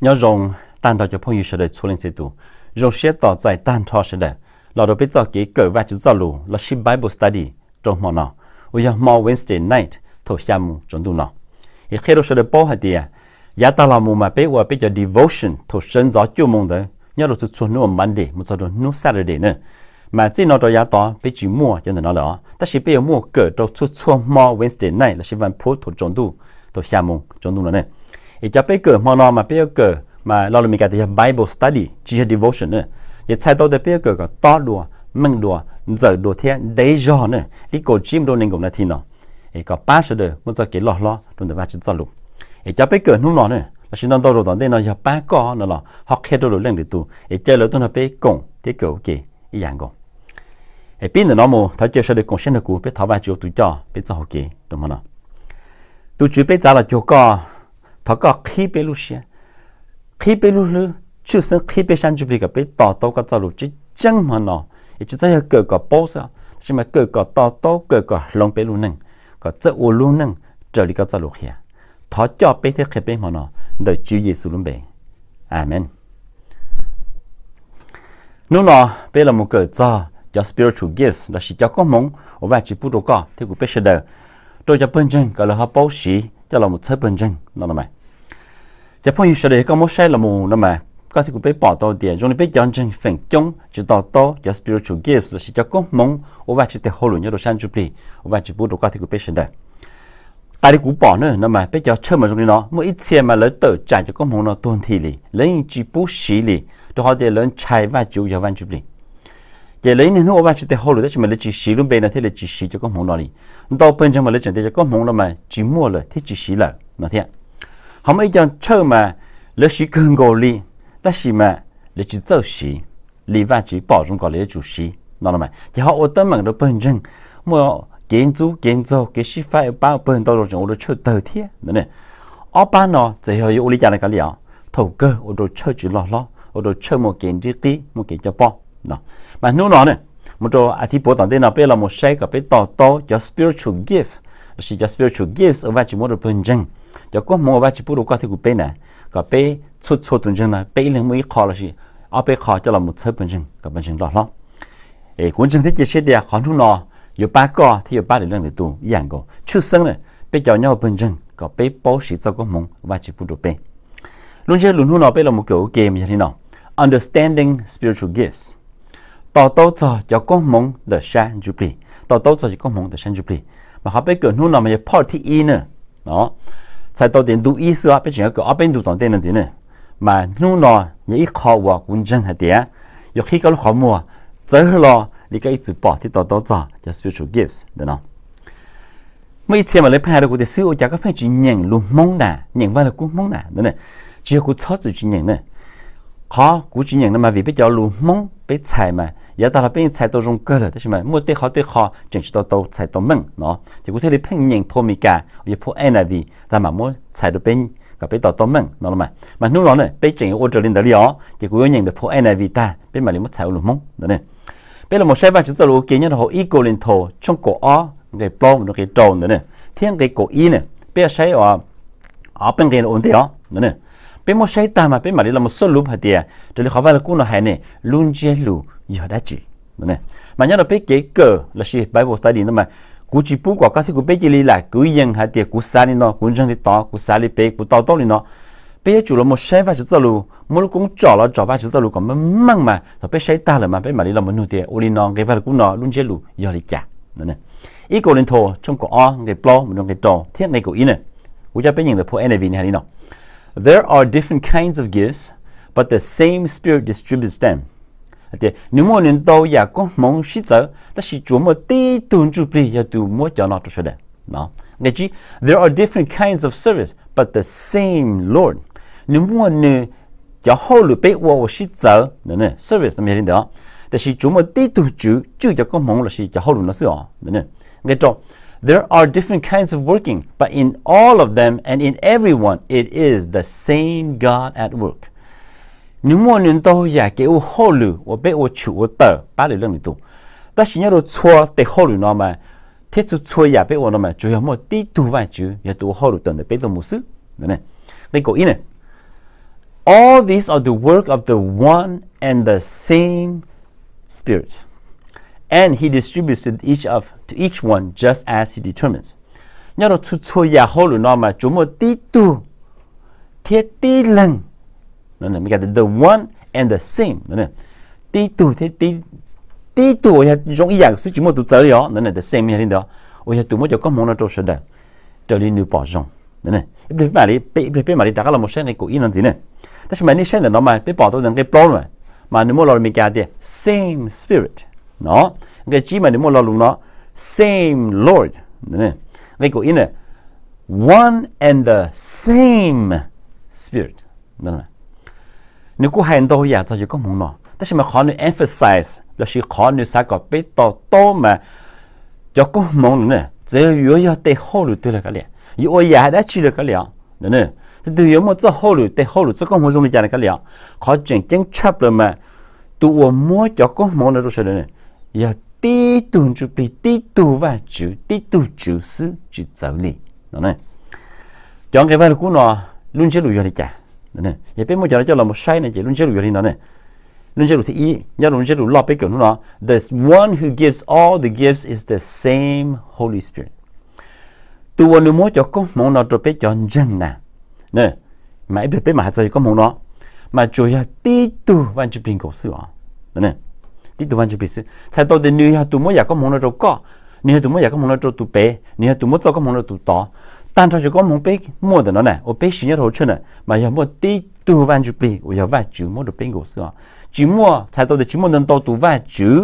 Nyob zoo tag nrho cov phooj ywg sawv daws txhua leej txhia tus, zoo siab tos txais tag nrho sawv daws los rau peb txoj kev kawm Vajtswv txoj lus los sis Bible study rau hmo no, uas yog hmo Wednesday night thaum xya moo tsaus ntuj no. Es qhia rau sawv daws paub hais tias yav tag los mus mas peb ua peb cov devotion thaum sawv ntxov cuaj moo ntawd nyob rau txhua txhua hnub uas Monday mus txog rau hnub Saturday na. Mas txij no rau yav tod peb tsis muaj cov ntawm no lawm os, tab sis peb yuav muaj kawm rau txhua txhua hmo Wednesday night los sis vas phuv thaum tsaus ntuj, thaum xya moo tsaus ntuj no ne. Es cov peb kawm hmo no mas peb yuav kawm mas lo lus Meskas tias yog Bible study, tsis yog devotion na. Ces txhais tau tias peb yuav kawm kom tob dua, meej dua, ntxaws dua thiab ntev zog na, li kaum tsib mus rau nees nkaum nas this no, es kom pab sawv daws muaj txoj kev loj hlob rau ntawm Vajtswv txoj lus. Es cov peb kawm hnub no na, los sis ntau ntau zaus tom ntej no yog pab koj no los ho qhia rau lwm leej lwm tus es caw lawv tuaj nrog peb koom thiab kawm ua ke ib yam nkaus. Es pib ntawm no mus thov caw sawv daws koom siab nrog kuv, peb thov Vajtswv ua tus coj peb txoj hau kev rau hmo no. Tus Tswv, peb txav los cuag koj, thov koj qhib peb lub siab, qhib peb lub hlwb, tshwj xeeb qhib peb sab ntsuj plig kom peb to taub koj txoj lus tseeb tseeb hmo no. Es tsis txhob yog kawm kom paub xwb, tab sis mas kawm kom to taub, kawm kom hloov peb lub neej, kom txawj ua lub neej raws li koj txoj lus qhia. Thov coj peb thiab qhia peb hmo no ntawm Tswv Yexus lub npe. Amees. Hnub no peb los mus kawm txog cov spiritual gifts los sis cov koob hmoov uas Vajtswv pub rau koj thiab kuv peb sawv daws, rau cov pawg ntseeg kom lawv ho paub siv coj los mus txhawb pawg ntseeg no no mas. Cov phooj ywg sawv daws, yog koj muab saib los mus no mas koj thiab kuv peb pom tau tias zoo li peb cov ntseeg feem coob tsis to taub cov spiritual gifts los sis cov koob hmoov uas Vajtswv tes hauj lwm nyob rau sab ntsuj plig uas Vajtswv pub rau koj thiab kuv peb sawv daws. Tas li kuv pom na no mas peb cov church mas zoo li no, muaj ib txhia mas lawv tawm tsam cov koob hmoov no tuag nthi li, lawv yeej tsis pub siv li, rau qhov tias lawv ntshai Vajtswv uas yog Vaj Ntsuj Plig. Ces lawv yeej niaj hnub ua Vajtswv tes hauj lwm tab sis mas lawv tsis siv lub npe no thiab lawv tsis siv cov koob hmoov no li. Ntau pawg ntseeg mas lawv tseem tias cov koob hmoov no mas tsis muaj lawm thiab tsis siv lawm no thiab. Ho muaj ib co church mas lawv siv kawg nkaus li, tab sis mas lawv tsis txawj siv li Vajtswv pom zoo kom lawv yuav tsum siv no no mas, ces ho ua teeb meem rau pawg ntseeg, muaj kev ntxub kev ntxaug, kev sib faib pab pawg ntau zaus tseem ua rau church tawg thiab ntawd. Ob pab no txawm yog yuav ua li cas los kav liam, thaum kawg ua rau church tsis loj hlob, ua rau church muaj kev nrib qib, muaj kev coj pob no. Mas hnub no na, mus rau a thib puav tom ntej no peb los mus saib kom peb to taub cov spiritual gift los sis cov spiritual gifts uas Vajtswv muab rau pawg ntseeg, cov koob hmoov uas Vajtswv pub rau koj thiab kuv peb na, kom peb txhua txhua tus ntseeg no peb ib leeg muaj ib qho los sis ob peb qho coj los mus txhawb pawg ntseeg kom pawg ntseeg loj hlob. Es kuv ntseeg thiab cia siab tias qhov hnub no yuav pab koj thiab yuav pab lwm leej lwm tus ib yam nkaus. Tshwj xeeb na, peb cov nyob hauv pawg ntseeg kom peb paub siv txoj koob hmoov Vajtswv pub rau peb. Lub ntsiab lus hnub no peb los mus kawm ua ke mas yog li no: Understanding spiritual gifts. To taub txog cov koob hmoov ntawm sab ntsuj plig. To taub txog cov koob hmoov ntawm sab ntsuj plig. Mas qhov peb kawm hnub no mas yog part thib ib na. Txhais tau tias ntu ib xwb, peb tseem yuav kawm ob peb ntu tom ntej no ntxiv na. Mas hnub no yog ib qho uas kuv ntseeg hais tias yuav qhib koj lub qhov muag txawv los li koj ib txwm pom thiab to taub txog cov spiritual gifts ntawm no. Muaj ib txhia mas lawv pheej hais rau kuv tias xwb, ua cas koj pheej tsis nyeem lus Hmoob na, nyeem Vaj Lug Kub Hmoob na ntawd na. Tsis yog kuv txhob txwm tsis nyeem na. Qhov kuv tsis nyeem no mas vim peb cov lus Hmoob peb txhais mas yav tag los peb yeej txhais tau zoo kawg lawm, tab sis mas muaj tej qhov tej qho tseem tsis tau tau txhais tau meej no, ces kuv thiaj li pheej nyeem phau Amelikas uas yog phau N I V tag mam muab txhais rau peb kom peb to taub meej no los mas. Mas hnub no na peb tseem yuav ua raws li ntawd li os, ces kuv yuav nyeem ntawm phau N I V tag peb mam li muab txhais ua lus Hmoob ntawd na. Peb los mus saib Vaj Tswv txoj lus ua ke nyob rau hauv ib Kauleethaus tshooj kaum ob nqe plaub mus rau nqe rau ntawd na, thiab nqe kaum ib na. Peb yuav saib ob peb nqe no ua ntej os ntawd na. Peb muab saib tag mas peb mam li los mus xub lub hais tias raws li qhov Vaj Lug Kub no hais ne, lub ntsiab lus yog dab tsi. Mas nyob rau peb kev kawm los sis Bible study no mas, kuv tsis pub kom koj thiab kuv peb cia li lam kwv yees hais tias kuv xav li no, kuv ntseeg li tod, kuv xav li ped, kuv to taub li no. Peb yuav tsum los mus saib Vaj Tswv txoj lus, muab lub koob tsom los tsom Vaj Tswv txoj lus kom meej meej mas thaum peb saib tag lawm mas peb mam li los mus nug tias ua li no nqe Vaj Lug Kub no lub ntsiab lus yog li cas. Ib Kauleethaus tshooj kaum ob nqe plaub mus rau nqe rau thiab nqe kaum ib na. Kuv coj peb nyeem ntawm phau N I V hais li no: There are different kinds of gifts, but the same Spirit distributes them. Hais tias nws muaj nws ntau yam koob hmoov sib txawv, tab sis tsuas muaj tib tug Ntsuj Plig yog tus muab cov no rau sawv daws. Nqe tsib: There are different kinds of service, but the same Lord. Nws muaj nws cov hauj lwm peb ua uas sib txawv, service no yog li ntawd, tiam sis tsuas muaj tib tug Tswv tswj cov koob hmoov los sis cov hauj lwm no xwb os. Nqe rau: There are different kinds of working, but in all of them and in everyone it is the same God at work. Nws muaj nws ntau yam kev ua hauj lwm uas peb ua tshwm ua tawm pab lwm leej lwm tus, tab sis nyob rau txhua tes hauj lwm no mas, thiab txhua txhua yam peb ua no mas tsuas yog muaj tib tug Vajtswv yog tus ua hauj lwm tawm ntawm peb tuaj mus xwb. Nqe kaum ib na: All these are the work of the one and the same Spirit, and He distributes to each of to each one just as He determines. Nyob rau txhua txhua yam hauj lwm no mas tsuas muaj tib tug thiab tib leeg, the one and the same, tib tug thiab tib tug uas yog zoo ib yam xwb, tsis muaj tus txawv li os, the same yog li ntawd, uas yog tus muab cov koob hmoov no rau sawv daws raws li nws pom zoo. Ib pliag peb mam li rov qab los mus saib nqe kaum ib no ntxiv ne. Tab sis mas nej saib ntawm no mas peb pom tau ntawm nqe plaub mas, mas nws muaj lo lus Meskas tias same Spirit no. Nqe tsib mas nws muaj lo lus no same Lord. Nqe kaum ib na, one and the same Spirit. Nws kuj hais ntau yam txog cov koob hmoov no, tab sis mas qhov nws emphasize lossis qhov nws xav kom peb to taub mas cov koob hmoov no ne txawm yuav yog tes hauj lwm twg los kav liam, yuav ua yam dab tsi los kav liam, tus twg yuav muaj txoj hauj lwm, tes hauj lwm, txoj koob hmoov zoo li cas los kav liam, qhov tseem ceeb tshaj plaws mas tus uas muab cov koob hmoov no rau sawv daws yog tib tug ntsuj plig, tib tug Vajtswv, tib tug Tswv xwb, tsis txawv li. Cov nqe Vajluskub no lub ntsiab lus yog li cas? Yog peb muab cov no coj los mus saib no ces lub ntsiab lus yog li no ne. Lub ntsiab lus thib ib nyob rau lub ntsiab lus loj peb kawm hnub no, the one who gives all the gifts is the same Holy Spirit. Tus uas nws muab cov koob hmoov no rau peb cov ntseeg na, mas ib pliag peb mam hais txog cov koob hmoov no, mas tsuas yog tib tug Vaj Ntsuj Plig nkaus xwb os. Tib tug Vaj Ntsuj Plig xwb. Txhais tau tias nws yog tus muab yam koob hmoov no rau koj, nws yog tus muab yam koob hmoov no rau tus pem, nws yog tus muab txoj koob hmoov rau tus tod. Tag nrho cov koob hmoov peb muaj ntawm no na, uas peb siv nyob rau hauv church na, mas yog muaj tib tug Vaj Ntsuj Plig uas yog Vajtswv muab rau peb nkaus xwb os. Tsis muaj, txhais tau tias tsis muaj ntau ntau tus Vajtswv,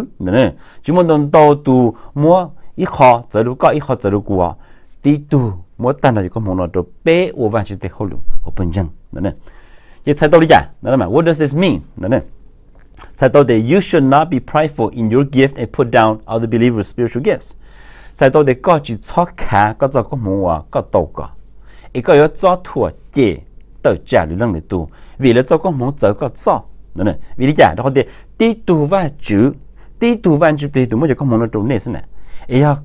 tsis muaj ntau ntau tus muab ib qho txawv rau koj, ib qho txawv rau kuv os. Tib tug muab tag nrho cov koob hmoov no rau peb ua Vajtswv tes hauj lwm ua pawg ntseeg. Ces txhais tau li cas? What does this mean? Txhais tau tias you should not be prideful in your gift and put down other believers' spiritual gifts. Txhais tau tias koj tsis txhob khav koj txoj koob hmoov uas koj tau kom, es koj yuav txob thuam cem tawm tsam lwm leej lwm tus vim lawv txoj koob hmoov txawv koj txoj. Vim li cas? Rau qhov tias tib tug Vajtswv, tib tug Vaj Ntsuj Plig tus muab cov koob hmoov no rau nej xwb na. Es yog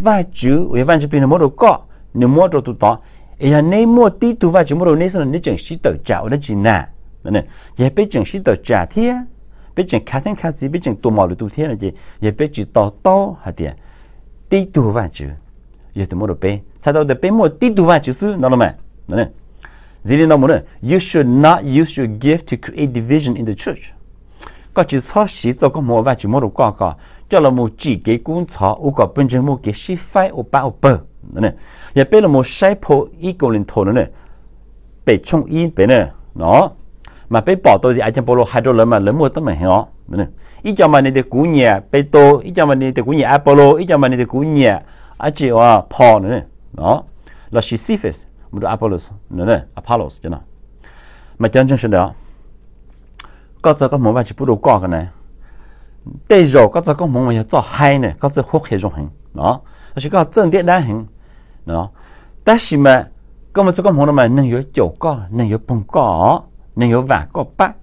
Vajtswv uas yog Vaj Ntsuj Plig nws muab rau koj, nws muab rau tus tod, es yog neb muaj tib tug Vajtswv muab rau neb xwb no neb tseem sib tawm tsam ua dab tsi na? Ces yog peb tseem sib tawm tsam thiab peb tseem khav theeb khav txiv, peb tseem tuam mom lwm tus thiab no ces yog peb tsis to taub hais tias tib tug Vajtswv yog tus muab rau peb. Txhais tau tias peb muaj tib tug Vajtswv xwb no los mas. Ntxiv li no mus, you should not use your gift to create division in the church. Koj tsis txhob siv txoj koob hmoov uas Vajtswv muab rau koj ko coj los mus tsim kev kub ntxhov ua kom pawg ntseeg muaj kev sib faib ua pab ua pawg. Yog peb los mus saib phau ib Kauleethaus no, pem tshooj ib pem no, mas peb pom tau tias a cov Paulus hais rau lawv mas lawv muaj teeb meem heev os. Ib co mas nws tias kuv nyiam Petus, ib co mas nws tias kuv nyiam Apollos, ib co mas nws tias kuv nyiam dab tsi, Paul no, lossis Cephas mus rau Apollos, Apollos no. Mas cov ntseeg sawv daws, koj txoj koob hmoov Vajtswv pub rau koj ko na, tej zaum koj txoj koob hmoov mas yog txoj haib ne, koj txawj qhuab qhia zoo heev no, lossis koj txawj ntiab dab heev no, tab sis mas koj muaj txoj koob hmoov no mas neeg yuav caum koj, neeg yuav poog koj, neeg yuav vam koj pab.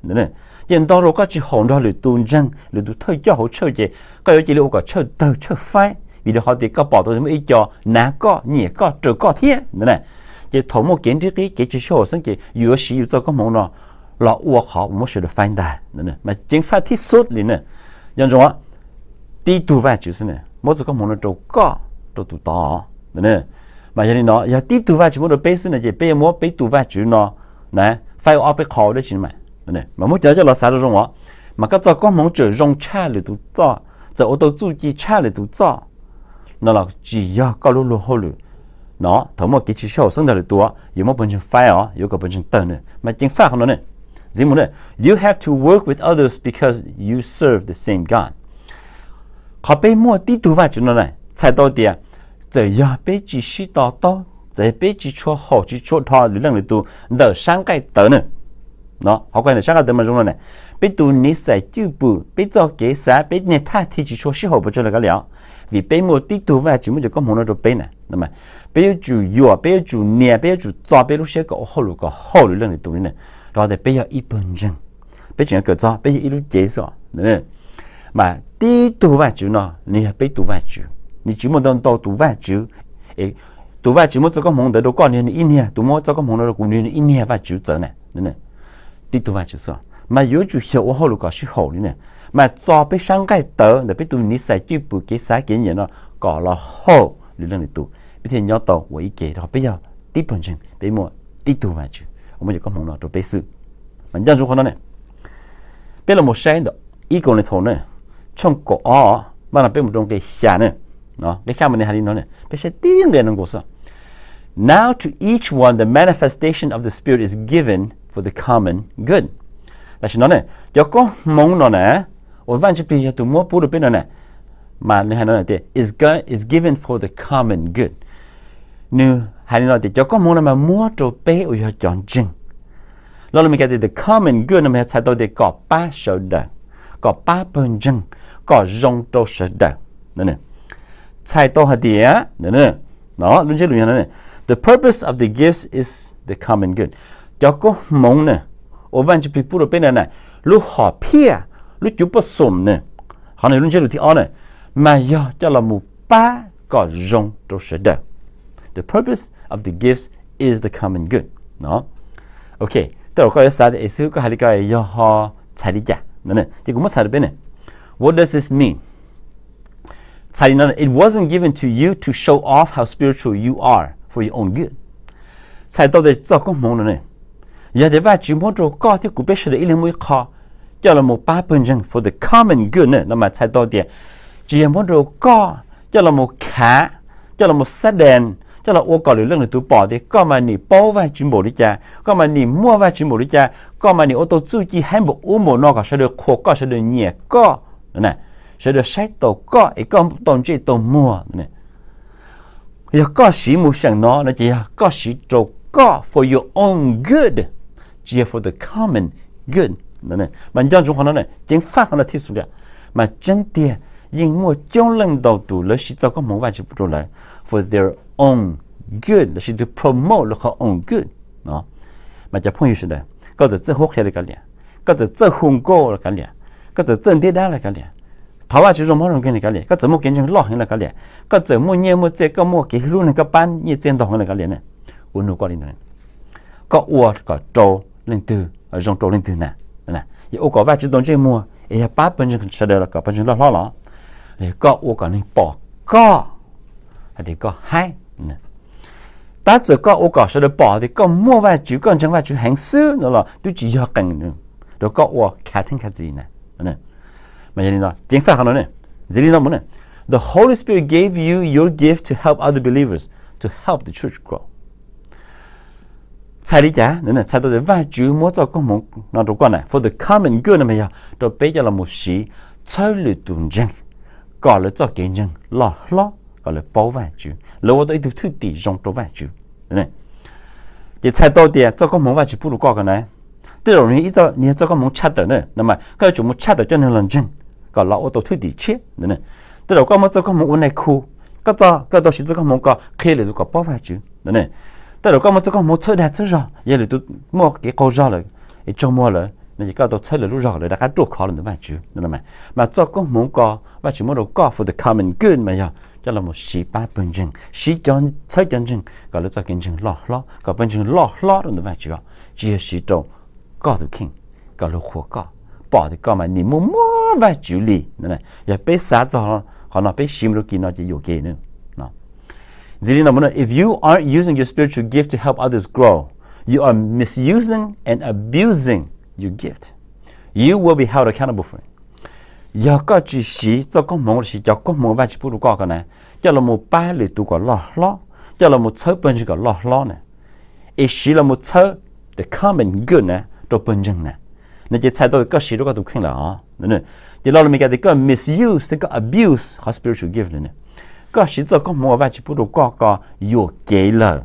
Ces ntau zaus koj tsis haum nrog lwm tus ntseeg, lwm tus thawj coj hauv church ces koj yuav cia li ua kom church tawg church faib, vim rau qhov tias koj pom tau muaj ib co hnav koj, nyiam koj, raws koj thiab ntawd na. Ces thaum muaj kev nrhiav qib, kev tsis sib haum xeeb ces yus yuav siv yus txoj koob hmoov no los ua qhov uas muab sawv daws faib ntag. Mas ceev faj thib xub li na, nco ntsoov, tib tug Vajtswv xwb na muab txoj koob hmoov no rau koj, rau tus tod. Mas yog li no, yog tib tug Vajtswv muab rau peb xwb no ces peb yuav muab peb tus Vajtswv no na faib ua ob peb qho ua dab tsi mas. Mas muab cov no coj los xav rau zoo os, mas koj txoj koob hmoov txawm zoo tshaj lwm tus txoj, txawm ua tau txuj ci tshaj lwm tus txoj no los tsis yog koj lub luag hauj lwm no, thaum muaj kev tsis sib haum xeeb ntawm lwm tus yuav muab pawg ntseeg faib os, yuav kom pawg ntseeg tawg na. Mas ceev faj qhov no ne. Ntxiv mus na, you have to work with others because you serve the same God. Qhov peb muaj tib tug Vajtswv no na txhais tau tias txawm yog peb tsis sib to taub, txawm yog peb tsis tshua haum tsis tshua dhos lwm leej lwm tus ntawm sab nqaij tawv na, qhov kuv hais ntawm sab nqaij tawv mas zoo no na, peb tus niv xais cwj pwm, peb txoj kev xav, peb niag thaj thi tsis tshua sib haum pes tsawg los kav liam, vim peb muaj tib tug Vajtswv muab cov koob hmoov no rau peb na, peb yuav tsum yuam, peb yuav tsum nias, peb yuav tsum txo peb lub siab kom ua hauj lwm kom haum lwm leej lwm tus li na, rau qhov tias peb yog ib pawg ntseeg, peb tseem yuav kawm txog peb yog ib lub cev xwb. Mas tib tug Vajtswv no nws yog peb tus Vajtswv, nws tsis muaj ntau ntau tus Vajtswv. Tus Vajtswv muab txoj koob hmoov ntawd rau koj nws yog nws ib niag, tus muab txoj koob hmoov no rau kuv nws yog nws ib niag Vajtswv txawv na. tib tug Vajtswv xwb, mas yuav tsum xyaum ua hauj lwm kom sib haum li ne, mas txo peb sab nqaij tawv ntawm peb tus niv xais cwj pwm kev xav kev nyiam no kom los haum lwm leej lwm tus, peb thiaj nyob tau ua ib ke rau qhov peb yog tib pawg ntseeg, peb muaj tib tug Vajtswv uas muab cov koob hmoov no rau peb xwb. Mas nco ntsoov qhov no ne, peb los mus saib ntawm ib Kauleethaus ne, tshooj kaum ob, mas no peb mus rau nqe xya ne, nqe xya mas nws hais li no ne, peb saib tib nqe no nkaus xwb. Now to each one the manifestation of the Spirit is given for the common good. Tam sim no ne, cov koob hmoov no na, uas Vajtswv Plig yog tus muab pub rau peb no na, mas nws hais no tias is given for the common good. Nws hais li no tias cov koob hmoov no mas muab rau peb uas yog cov ntseeg. Lo lus Meskas tias the common good no mas yog txhais tau tias kom pab sawv daws, kom pab pawg ntseeg, kom zoo rau sawv daws. Txhais tau hais tias, no lub ntsiab lus yog no, the purpose of the gifts is the common good. Cov koob hmoov na, uas Vajtswv Plig pub rau peb na, lub hom phiaj, lub cuv poj xoom na, qhov no lub ntsiab lus thib ob na, mas yog coj los mus pab kom zoo rau sawv daws. The purpose of the gifts is the common good. Ok, tej zaum koj yuav xav tias es xib hwb koj hais li ko yog ho txhais li cas, ces kuv muab txhais rau peb ne. What does this mean? Txhais li no, it wasn't given to you to show off how spiritual you are for your own good. Txhais tau tias txoj koob hmoov no ne, yog tias Vajtswv muab rau koj thiab kuv peb sawv daws ib leeg muaj ib qho coj los mus pab pawg ntseeg for the common good ne no mas txhais tau tias tsis yog muab rau koj coj los mus khav, coj los mus xab dees, coj los ua kom lwm leej lwm tus pom tias koj mas nim paub Vajtswv npaum li cas, koj mas nim muaj Vajtswv npaum li cas, koj mas nim ua tau txuj ci haib npaum ub npaum no kom sawv daws qhuas koj, sawv daws nyiam koj, sawv daws saib taus koj es koj tau ntsej tau muag. Yog koj siv mus seem no no ces yog koj siv rau koj for your own good, tsis yog for the common good. Mas nco ntsoov qhov no, ceev faj qhov no thiab xus liam. Mas tseeb tiag yeej muaj coob leej ntau tus lawv siv txoj koob hmoov Vajtswv pub rau lawv for their own good, lawv siv to promote lawv qhov own good. Mas cov phooj ywg sawv daws, koj txawm txawj hu qhia li kav liam, koj txawm txawj hu nkauj li kav liam, koj txawm txawj ntiab dab li kav liam, thov Vajtswv zoo mob zoo nkeeg li kav liam, koj txawm muaj kev ntseeg loj heev li kav liam, koj txawm muaj nyiaj muaj txiaj, koj muaj kev hlub neeg, koj pab nyiaj txia ntau heev li kav liam ne, kuv nug koj li no, koj ua kom rau leej twg, zoo rau leej twg na? Yog ua kom Vajtswv tau ntsej muag es yog pab pawg ntseeg sawv daws los kom pawg ntseeg loj hlob los, los yog koj ua kom neeg pom koj hais tias koj haib? Tab txawm koj ua kom sawv daws pom tias koj muaj Vajtswv, koj ntseeg Vajtswv heev xwb no los twb tsis yog qee rau koj ua khav theeb khav txi na. Mas yog li no ceev faj qhov no ne, ntxiv li no mus ne, the Holy Spirit gave you your gift to help other believers, to help the church grow. Txhais li cas? Txhais tau tias Vajtswv muab txoj koob hmoov no rau koj na for the common good no mas yog rau peb coj los mus siv txhawb lwm tus ntseeg kom lawv txoj kev ntseeg loj hlob, kom lawv paub Vajtswv, lawv ua tau ib tug thwj tim zoo rau Vajtswv. Ces txhais tau tias txoj koob hmoov Vajtswv pub rau koj ko na, tej zaum nws yog txoj koob hmoov tshaj tawm na no mas koj yuav tsum mus tshaj tawm coj neeg los ntseeg kom los ua tau thwj tim tshiab. Tej zaum koj muaj txoj koob hmoov ua nais khu, koj txo, koj tau siv txoj koob hmoov ko qhia lwm tus kom paub Vajtswv. Tej zaum koj muaj txoj koob hmoov txhawb dag txhawb zog, yog lwm tus muaj kev qaug zog lawm es tsaug muag lawm no ces koj tau txhawb lawv lub zog lawv rov qab ruaj khov los ntawm Vajtswv no. Mas txoj koob hmoov ko Vajtswv muab rau koj for the common good mas yog coj los mus siv pab pawg ntseeg, siv txhawb cov ntseeg kom lawv txoj kev ntseeg loj hlob, kom pawg ntseeg loj hlob rau ntawm Vajtswv, tsis yog siv rau koj tus kheej, kom luag qhuas koj, pom tias koj mas nim muaj muaj Vajtswv li. Yog peb xav txog qhov no peb siv mus rau kis no ces yuam kev na. Ntxiv li no, if you aren't using your spiritual gift to help others grow, you are misusing and abusing your gift. You will be held accountable for it. Yog koj tsis siv txoj koob hmoov los sis cov koob hmoov Vajtswv pub rau koj ko na coj los mus pab lwm tus kom loj hlob, coj los mus txhawb pawg ntseeg kom loj hlob na, es siv los mus txhawb the common good na rau pawg ntseeg na, no ces txhais tau koj siv rau koj tus kheej lawm os. Ces lo lus Meskas tias koj misuse thiab koj abuse qhov spiritual gift na, koj siv txoj koob hmoov uas Vajtswv pub rau koj ko yuam kev lawm,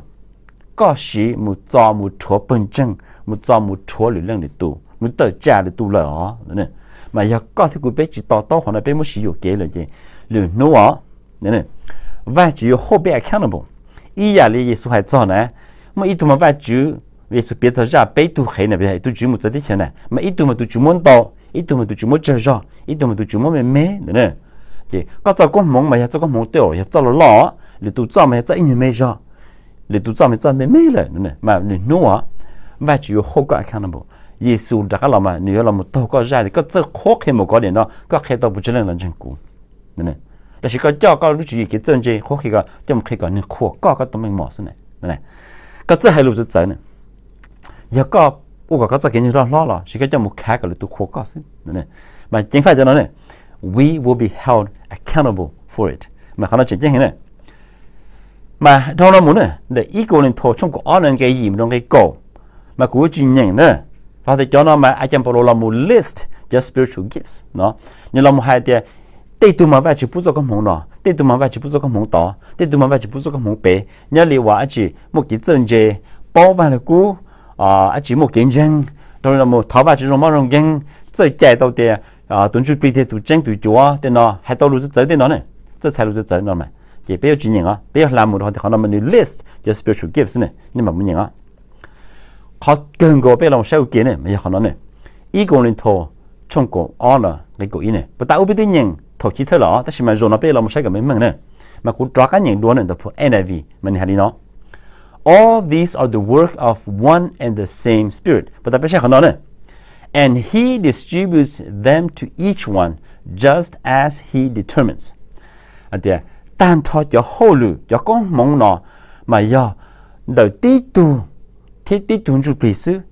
koj siv mus txo mus rhuav pawg ntseeg, mus txo mus rhuav lwm leej lwm tus, mus tawm tsam lwm tus lawm os. Mas yog koj thiab kuv peb tsis to taub qhov no peb muab siv yuam kev lawm ces lwm hnub os, Vajtswv yuav hold peb accountable. Ib yam li Yexus hais txog na, muaj ib tug mas Vajtswv, Yexus piav txog zaj peb tug qhev na, tus tswv mus txawv teb chaws na, mas ib tug mas tus tswv muab ntau, ib tug mas tus tswv muab tsawg zog, ib tug mas tus tswv muab me me ntawd na. Ces koj txoj koob hmoov mas yog txoj koob hmoov tej zaum yog txoj loj loj, lwm tus txoj mas yog txoj ib nyuag me zog, lwm tus txoj mas txoj me me lawm, mas lwm hnub os Vajtswv yuav hold koj accountable. Yexus rov qab los mas nws yuav los mus taug koj zaj tias koj txawj qhuab qhia mus kov diam no, koj qhia tau puas tsawg leej los ntseeg kuv? Los sis koj coj koj lub tswv yim kev txawj ntse qhuab qhia koj coj mus qhia kom nws qhuas koj koj tus meej mom xwb na. Koj txawj hais lus txawv txawv na, yog koj ua kom koj txoj kev ntseeg loj hlob los sis koj coj mus khav kom lwm tus qhuas koj xwb. Mas ceev faj cov no ne, we will be held accountable for it. Mas qhov no tseem ceeb heev na. Mas dhau no mus na, ntawm ib Kauleethaus tshooj kaum ob no nqe yim mus rau nqe kaum, mas kuv tsis nyeem na, los tias cov no mas a cas Paulus los mus list cov spiritual gifts no, nws los mus hais tias tej tug mas Vajtswv pub txoj koob hmoov no, tej tug mas Vajtswv pub txoj koob hmoov tod, tej tug mas Vajtswv pub txoj koob hmoov pem, nyob li uas dab tsi muaj kev txawj ntse, paub Vajluskub, dab tsi muaj kev ntseeg, dhau li no mus thov Vajtswv zoo mob zoo nkeeg, txawj cai tau tias tus ntsuj plig tiag tus tseeb tus cuav tej no, hais tau lus txawv txawv tej no ne, txawj txhais lus txawv txawv no mas, ces peb yuav tsis nyeem os, peb yuav hla mus rau qhov tias qhov no mas nws list cov spiritual gifts ne, nej mam mus nyeem os. Qhov kawg nkaus peb los saib ua ke ne mas yog qhov no ne, ib Kauleethaus tshooj kaum ob no nqe kaum ib ne, puas tas ub peb twb nyeem thaum chiv thawj los tab sis mas zaum no peb los mus saib kom meej meej na. Mas kuv rov qab nyeem dua na ntawm phuam N I V mas nws hais li no: All these are the work of one and the same Spirit. Puas tas peb saib qhov no na: And he distributes them to each one just as he determines. Hais tias tag nrho cov hauj lwm cov koob hmoov no mas yog ntawm tib tug thiab tib tug ntsuj plig xwb,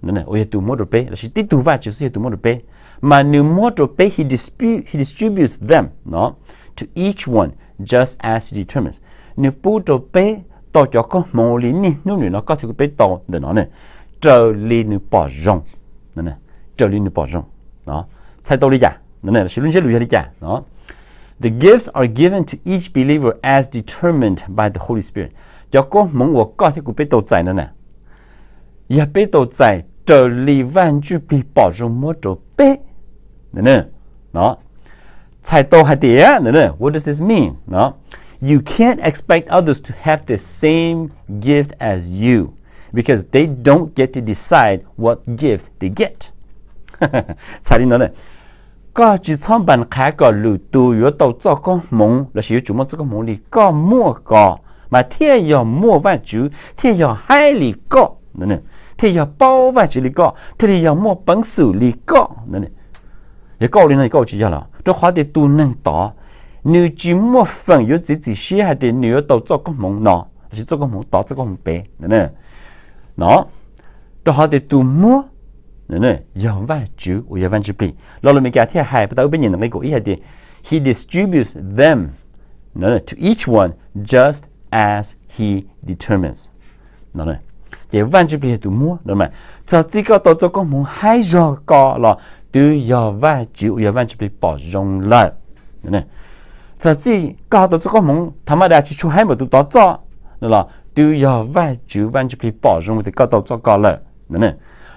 uas yog tus muab rau peb, los sis tib tug Vajtswv xwb yog tus muab rau peb, mas nws muab rau peb, he distributes them no to each one just as he determines. Nws pub rau peb tau cov koob hmoov li niaj hnub nim no koj thiab kuv peb tau ntawm no ne, raws li nws pom zoo, raws li nws pom zoo. Txhais tau li cas, los sis lub ntsiab lus yog li cas? The gifts are given to each believer as determined by the Holy Spirit. Cov koob hmoov uas koj thiab kuv peb tau txais no na, yog peb tau txais raws li Vaj Ntsuj Plig pom zoo muab rau peb. Txhais tau hais tias, what does this mean? You can't expect others to have the same gift as you because they don't get to decide what gift they get. Txhais li no, koj tsis txhob npam qhav kom lwm tus yuav tau txoj koob hmoov los sis yuav tsum muaj txoj koob hmoov li koj muaj ko, mas thiaj yog muaj Vajtswv, thiaj yog haib li koj, thiaj yog paub Vajtswv li koj, thiaj li yog muaj peev xwm li koj. Yog koj ua li no koj ua tsis yog los? Rau qhov tias tus neeg tod nws tsis muaj feem yuav txiav txim siab hais tias nws yuav tau txoj koob hmoov no los sis txoj koob hmoov tod, txoj koob hmoov pem no. Rau qhov tias tus muab yog Vajtswv uas yog Vaj Ntsuj Plig. Lo lus Meskas thiaj hais, puas tas ub peb nyeem ntawm nqe kaum ib hais tias, he distributes them to each one just as he determines. Ces Vaj Ntsuj Plig yog tus muab no. Txog txij koj tau txoj koob hmoov haib zog ko los twb yog Vajtswv uas yog Vaj Ntsuj Plig pom zoo lawm. Txog txij koj tau txoj koob hmoov tha maj das tsis tshua haib npaum tus tod txoj no los twb yog Vajtswv Vaj Ntsuj Plig pom zoo tias koj tau txoj ko lawm.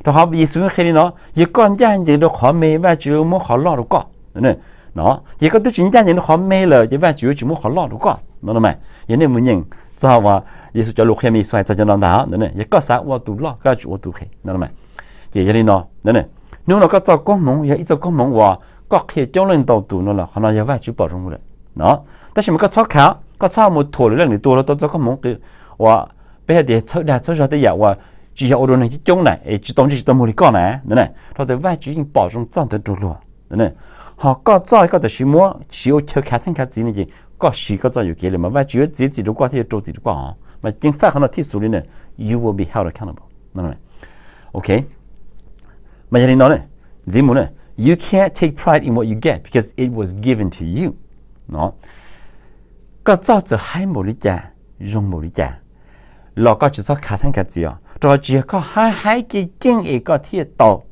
Rau qhov Yexus qhia li no, yog koj ncaj ncees rau qhov me, Vajtswv muab qhov loj rau koj no. Ces koj twb tsis ncaj ncees rau qhov me lawm ces Vajtswv yuav tsis muab qhov loj rau koj no mas. Yog nej mus nyeem txog uas Yexus cov lus qhia mas Yexus hais txog cov no ntag, yog koj xav ua tus loj koj yuav tsum ua tus qhev no. Ces yog li no, hnub no koj txoj koob hmoov yog ib txoj koob hmoov uas koj qhia coob leej ntau tus no los qhov no yog Vajtswv pom zoo lawm no. Tab sis mas koj txhob khav, koj txhob mus thuam lwm leej lwm tus los tau txoj koob hmoov uas peb hais tias txhawb dag txhawb zog tej yam uas tsis yog ua rau neeg coob coob na es tsis tau ntsej tsis tau muag li koj na. Rau tias Vajtswv yeej pom zoo txoj ntawd rau luag. Ho koj txoj koj tam sim muab siv ua chaw khav theej khav txiv no ces koj siv koj txoj yuam kev lawm mas Vajtswv yuav txiav txim rau koj thiab yuav rau txim rau koj os. Mas ceev faj qhov no thij xus li na, you will be held accountable. Ok, mas yog li no ne, ntxiv mus na, you can't take pride in what you get because it was given to you. Koj txoj txawm haib npaum li cas, zoo npaum li cas los koj tsis txhob khav theej khav txiv os, rau qhov tsis yog koj haib haib keej keej es koj thiaj tau.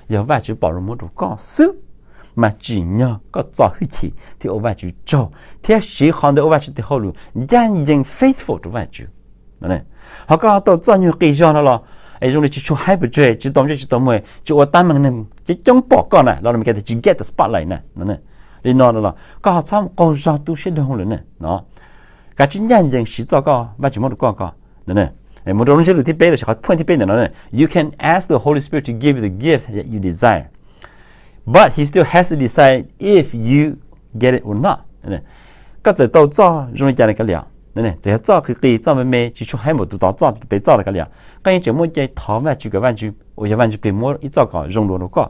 Yog Vajtswv pom zoo muab rau koj xwb. Mas tsim nyog koj txo hwj chim thiab ua Vajtswv tsaug thiab siv qhov ntawd ua Vajtswv tes hauj lwm ncaj ncees faithful rau Vajtswv. Ho koj tau txoj nyuag qis zog no los es zoo li tsis tshua haib pes tsawg, tsis tau ntsej tsis tau muag, tsis ua tab meeg neeg coob coob pom koj na, los Meskas tias tsis get the spotlight na. Li no no los koj ho txhob qaug zog tu siab doog lawm ne no. Kav tsij ncaj ncees siv txoj koj Vajtswv muab rau koj ko. Mus rau lub ntsiab lus thib peb los sis qhov point thib peb ntawm no, you can ask the Holy Spirit to give you the gift that you desire, but he still has to decide if you get it or not. Koj txawm tau txoj zoo li cas li kav liam, Txawm yog txoj qis qis, txoj me me, tsis tshua haib npaum tus tod txoj, tus pem txoj li kav liam, koj yeej tseem muaj cai thov Vajtswv kom Vajtswv, uas yog Vajtswv Plig muab ib txoj kom zoo dua rau koj,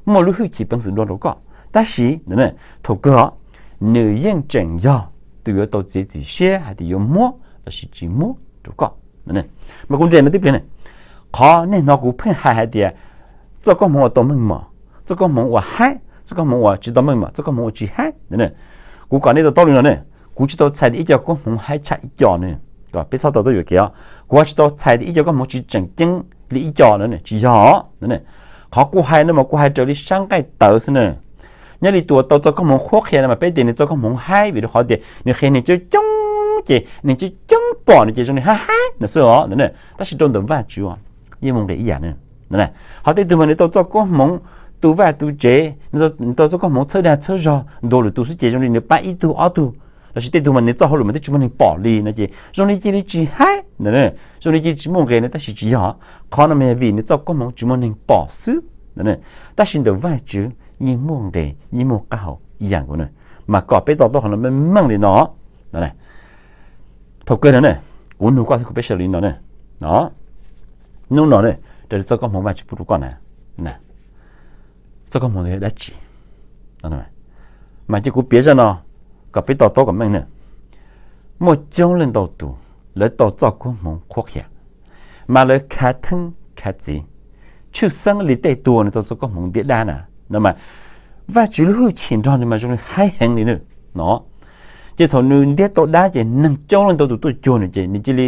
muaj lub hwj chim peev xwm dua rau koj. Tab sis thaum kawg os, nws yeej tseem yog tus yuav tau txiav txim siab hais tias yuav muab los sis tsis muab rau koj. Mas kuv nres no tib pliag ne, qhov nej hnov kuv pheej hais hais tias txoj koob hmoov uas tau meej mom, txoj koob hmoov uas haib, txoj koob hmoov uas tsis tau meej mom, txoj koob hmoov uas tsis haib, kuv kom nej to taub li no ne, kuv tsis tau txhais tias ib co koob hmoov haib tshaj ib co ne, kom peb txhob tau tuaj yuam kev os. Kuv ho tsis tau txhais tias ib co koob hmoov tsis tseem ceeb li ib co no, tsis yog. Qhov kuv hais no mas kuv hais raws li sab nqaij tawv xwb na. Nyob li tus uas tau txoj koob hmoov qhuab qhia no mas peb tias nws txoj koob hmoov haib vim rau qhov tias nws qhia neeg coob coob ces neeg coob coob pom nws ces zoo li haib haib no xwb os. Tab sis rau ntawm Vajtswv yeej muaj nqis ib yam ne. Ho tej tug mas nws tau txoj koob hmoov tu vaj tu tsev, nws tau txoj koob hmoov txhawb dag txhawb zog ntuas lwm tus xwb ces zoo li nws pab ib tug ob tug, los sis tej tug mas nws txoj hauj lwm mas twb tsis muaj neeg pom li no ces zoo li cia li tsis haib, zoo li cia li tsis muaj nqis no. Tab sis tsis yog, qhov no mas yog vim nws txoj koob hmoov tsis muaj neeg pom xwb. Tab sis ntawm Vajtswv yeej muaj nqis yeej muaj qab hau ib yam nkaus na. Mas kom peb to taub qhov no meej meej li no. Thaum kawg no ne, kuv nug koj thiab kuv peb sawv daws li no ne, hnub no ne, raws li txoj koob hmoov Vajtswv pub rau koj na, txoj koob hmoov ntawd yog dab tsi? Mas cia kuv piav zaj no kom peb to taub kom meej na. Muaj coob leej ntau tus lawv tau txoj koob hmoov qhuab qhia, mas lawv khav theeb khav txiv, tshwj xeeb li tej tug uas nws tau txoj koob hmoov ntiab dab na, no mas Vajtswv lub hwj chim nrog nws mas zoo li haib heev li na, no. Ces thaum nws ntiab tau dab ces neeg coob leej ntau tus tuaj cuag nws ces nws cia li,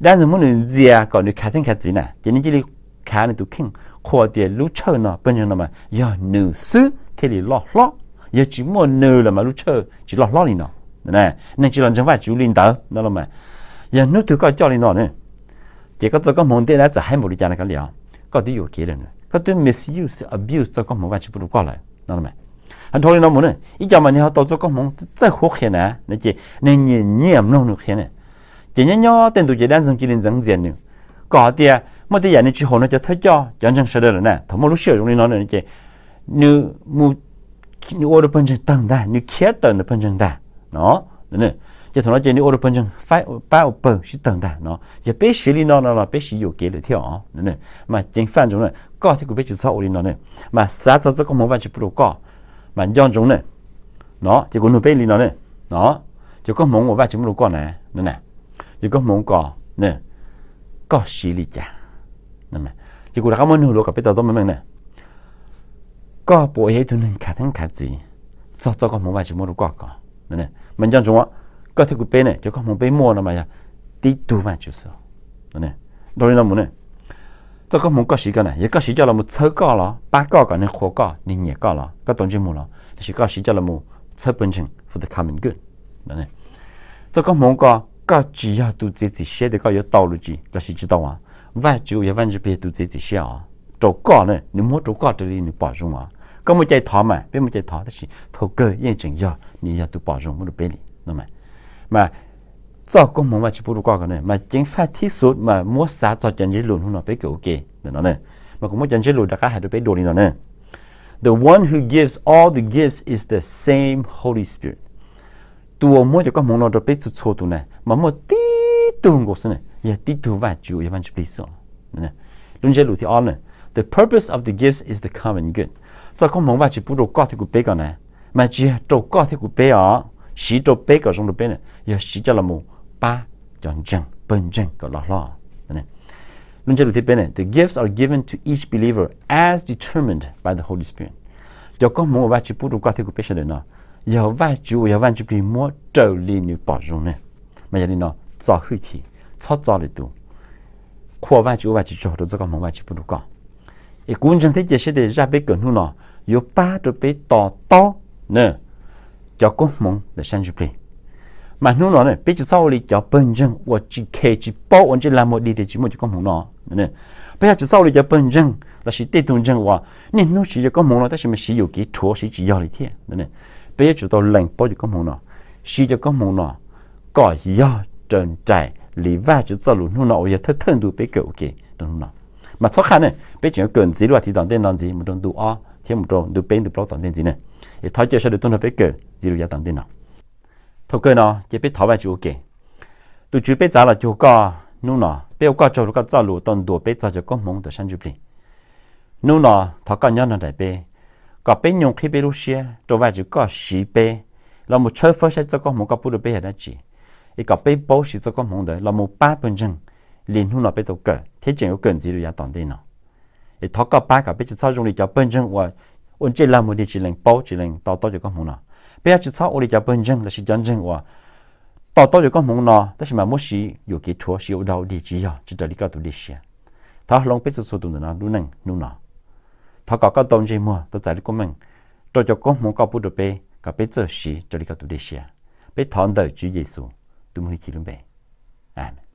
dab ntxwg muab nws ntxias kom nws khav theeb khav txiv na ces nws cia li khav nws tus kheej, qhuas tias lub tshawj no pawg ntseeg no mas yog nws xwb thiaj li loj hlob, yog tsis muaj nws lawm mas lub tshawj tsis loj hlob li no. Neeg tsis los ntseeg Vajtswv li ntawd no los mas, yog hnub twg koj coj li no ne, ces koj txoj koob hmoov ntiab dab txawm haib npaum li cas no kav liam, koj twb yuam kev lawm, koj twb misuse, abuse txoj koob hmoov Vajtswv pub rau koj lawm no. Ho dhau li no mus ne, ib co mas nws ho tau txoj koob hmoov txawj qhuab qhia na, ces neeg nyiam nyiam mloog nws qhia ne, ces nyob nyob tej ntu ces dab ntxwg cia li ntxeev ntxias nws, kom hais tias muaj tej yam nws tsis haum nws cov thawj coj cov ntseeg sawv daws lawm na. Thaum muaj lub sij hawm zoo li no ces nws mus, nws ua rau pawg ntseeg tawg ntag, nws khiav tawm ntawm pawg ntseeg ntag no. Ces thaum no ces nws ua rau pawg ntseeg pab ua pawg sib tawg ntag no. Yog peb siv li no no los peb siv yuam kev lawm thiab os. Mas ceev faj ntsoov na, koj thiab kuv peb tsis txhob ua li no ne. Mas xav txog txoj koob hmoov Vajtswv pub rau koj, mas nco ntsoov ne, no ces kuv nug peb li no ne, no, cov koob hmoov uas Vajtswv muab rau koj na, no na, cov koob hmoov ko, koj siv li cas? Ces kuv rov qab muab nug dua kom peb to taub meej meej na, koj puas yog ib tug neeg khav theeb khav txiv txog txoj koob hmoov Vajtswv muab rau koj ko? Mas nco ntsoov, koj thiab kuv peb ne, cov koob hmoov peb muaj no mas yog tib tug Vajtswv xwb. Dhau li no mus ne, txoj koob hmoov koj siv ko na, yog koj siv coj los mus txhawb koj los pab koj kom neeg qhuas koj, neeg nyiam koj los koj tau ntsej muag los, los sis koj siv coj los mus txhawb pawg ntseeg for the common good, txoj koob hmoov ko, koj tsis yog tus txiav txim siab tias koj yuav tau los tsis, los sis tsis tau. Vajtswv uas yog Vajtswv Plig yog tus txiav txim siab os rau koj na, nws muab rau koj raws li nws pom zoo os. Koj muaj cai thov mas peb muaj cai thov, tab sis thaum kawg yeej tseem yog nws yog tus pom zoo muab rau peb li no. Mas txoj koob hmoov Vajtswv pub rau koj ko na, mas ceev faj thib xus mas muab xav txog cov ntsiab lus hnub no peb kawm ua ke ntawm no na. Mas kuv muab cov ntsiab lus rov qab hais rau peb dua li no na: The one who gives all the gifts is the same Holy Spirit. Tus uas muab cov koob hmoov no rau peb txhua txhua tus na mas muaj tib tug nkaus xwb na, yog tib tug Vajtswv uas yog Vajtswv Plig xwb. Lub ntsiab lus thib ob na: The purpose of the gifts is the common good. Txoj koob hmoov Vajtswv pub rau koj thiab kuv peb ko na, mas tsis yog rau koj thiab kuv peb os, siv rau peb kom zoo rau peb na, yog siv coj los mus pab cov ntseeg, pawg ntseeg kom loj hlob. Lub ntsiab lus thib peb na: The gifts are given to each believer as determined by the Holy Spirit. Cov koob hmoov uas Vajtswv pub rau koj thiab kuv peb sawv daws no, yog Vajtswv uas yog Vajtswv Plig muab raws li nws pom zoo ne. Mas yog li no, txo hwj chim, txhob txo lwm tus, qhuas Vajtswv ua Vajtswv tsaug rau txoj koob hmoov Vajtswv pub rau koj. Es kuv ntseeg thiab cia siab tias zaj peb kawm hnub no yuav pab rau peb to taub na cov koob hmoov ntawm sab ntsuj plig. Mas hnub no ne peb tsis txhob ua li cov pawg ntseeg uas tsis khe tsis paub ua ntsej lag muag dig tias tsis muaj cov koob hmoov no. Peb yog tsis txhob ua li cov pawg ntseeg lossis tej tug ntseeg uas niaj hnub siv cov koob hmoov no tab sis mas siv yuam kev rhuav, siv tsis yog li thiab. Peb yuav tsum tau lees paub cov koob hmoov no, siv cov koob hmoov no kom yog raws nraim li Vajtswv txoj lus hnub no uas yog thawj thawj ntu peb kawm ua ke rau hnub no. Mas txhob qhaj ne, peb tseem yuav kawm ntxiv lub as thiv tom ntej no ntxiv mus rau ntu ob thiab mus rau ntu peb ntu plaub tom ntej ntxiv ne. Es thov caw sawv daws tuaj nrog peb kawm ntxiv rau yav tom ntej no. Thaum kawg no ces peb thov Vajtswv ua ke. Tus Tswv, peb txav los cuag koj hnub no, peb ua koj tsaug rau koj txoj lus tau ntuas peb txog cov koob hmoov ntawm sab ntsuj plig. Hnub no thov koj nyob nrog nraim peb, kom peb nyob qhib peb lub siab rau Vajtswv, koj siv peb los mus tshawb fawb saib txoj koob hmoov koj pub rau peb yog dab tsi, es kom peb paub siv txoj koob hmoov ntawd los mus pab pawg ntseeg li hnub no peb tau kawm thiab tseem yuav kawm ntxiv rau yav tom ntej no. Es thov koj pab kom peb tsis txhob zoo li cov pawg ntseeg uas ua ntsej lag mus dig, tsis lees paub tsis lees to taub cov koob hmoov no. Peb yuav tsis txhob ua li cov pawg ntseeg lossis cov ntseeg uas to taub cov koob hmoov no tab sis mas muab siv yuam kev rhuav, siv ua dog ua dig tsis yog, tsis raws li koj tus dej siab. Thov hloov peb txhua txhua tus ntawm no lub neej hnub no. Thov kom koj tau ntsej muag, tau txais lub koob meej rau cov koob hmoov koj pub rau peb kom peb txawj siv raws li koj tus dej siab. Peb thov ntawm Tswv Yexus tus muaj hwj chim lub npe, amees.